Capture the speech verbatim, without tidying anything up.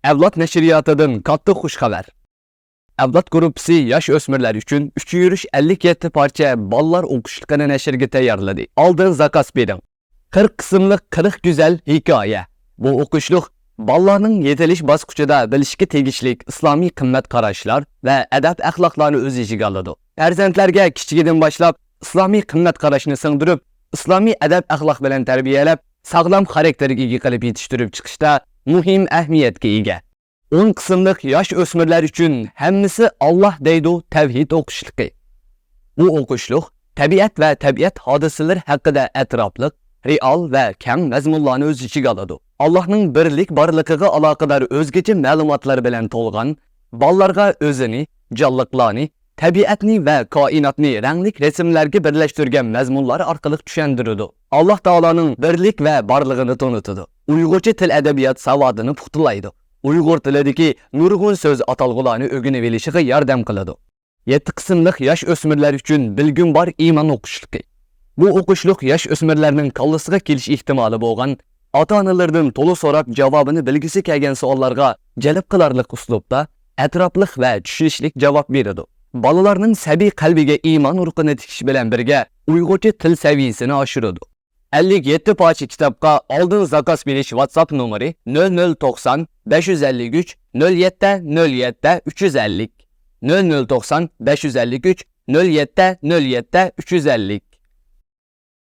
ئەۋلاد نەشرىياتىدىن كاتتا خۇش خەۋەر. ئەۋلاد گۇرۇپپىسى ياش ئۆسمۈرلەر ئۈچۈن ئۈچ يۈرۈش ئەللىك يەتتە پارچە بالىلار ئوقۇشلۇقىنى نەشرگە تەييارلىدى. ئالدىن زاكاز بېرىڭ. قىرىق قىسىملىق قىرىق گۈزەل ھېكايە. بۇ ئوقۇشلۇق بالىلارنىڭ يېتىلىش باسقۇچىدا بىلىشكە تېگىشلىك ئىسلامىي قىممەت قاراشلار ۋە ئەدەپ-ئەخلاقلارنى ئۆز ئىچىگە ئالىدۇ. پەرزەنتلەرگە كىچىكىدىن باشلاپ ئىسلامىي قىممەت قاراشنى سىڭدۈرۈپ، ئىسلامىي ئەدەپ-ئەخلاق بىلەن تەربىيەلەپ، ساغلام خاراكتېرگە ئىگە قىلىپ يېتىشتۈرۈپ چىقىشتا مۇھىم ئەھمىيەتكە ئىگە. ئون قىسىملىق ياش ئۆسمۈرلەر ئۈچۈن ھەممىسى ئاللاھ دەيدۇ تەۋھىد ئوقۇشلۇقى. بۇ ئوقۇشلۇق تەبىئەت ۋە تەبىئەت ھادىسىلىرى ھەققىدە ئەتراپلىق، رېئال ۋە كەڭ مەزمۇنلارنى ئۆز ئىچىگە ئالىدۇ. ئاللاھنىڭ بىرلىك بارلىقىغا ئالاقىدار ئۆزگىچە مەلۇماتلار بىلەن تولغان، بالىلارغا ئۆزىنى، جانلىقلارنى، تەبىئەتنى ۋە كائىناتنى رەڭلىك رەسىملەرگە بىرلەشتۈرگەن مەزمۇنلار ئارقىلىق چۈشەندۈرىدۇ. ئاللاھ تائالانىڭ بىرلىك ۋە بارلىقىنى تونۇتىدۇ. ئۇيغۇرچە تىل-ئەدەبىيات ساۋادىنى پۇختىلايدۇ. ئۇيغۇر تىلىدىكى نۇرغۇن سۆز ئاتالغۇلارنى ئۆگىنىۋېلىشىغا ياردەم قىلىدۇ. يەتتە قىسىملىق ياش ئۆسمۈرلەر ئۈچۈن بىلگۈم بار ئىمان ئوقۇشلۇقى. بۇ ئوقۇشلۇق ياش ئۆسمۈرلەرنىڭ كاللىسىغا كېلىش ئېھتىمالى بولغان، ئاتا-ئانىلىرىدىن تولا سوراپ جاۋابىنى بىلگۈسى كەلگەن سوئاللارغا جەلپ قىلارلىق ئۇسلۇبتا ئەتراپلىق ۋە چۈشىنىشلىك جاۋاب بېرىدۇ. بالىلارنىڭ سەبىي قەلبىگە ئىمان ئۇرۇقىنى تىكىش بىلەن بىرگە ئۇيغۇرچە تىل سەۋىيەسىنى ئاشۇرىدۇ. ئەللىك يەتتە پارچە كىتابقا ئالدىن زاكاز بېرىش ۋاتساپ نومۇرى: نۆل نۆل توقسان، بەش يۈز ئەللىك ئۈچ، نۆل يەتتە، نۆل يەتتە، ئۈچ يۈز ئەللىك. نۆل نۆل توقسان، بەش يۈز ئەللىك ئۈچ، نۆل يەتتە، نۆل يەتتە، ئۈچ يۈز ئەللىك.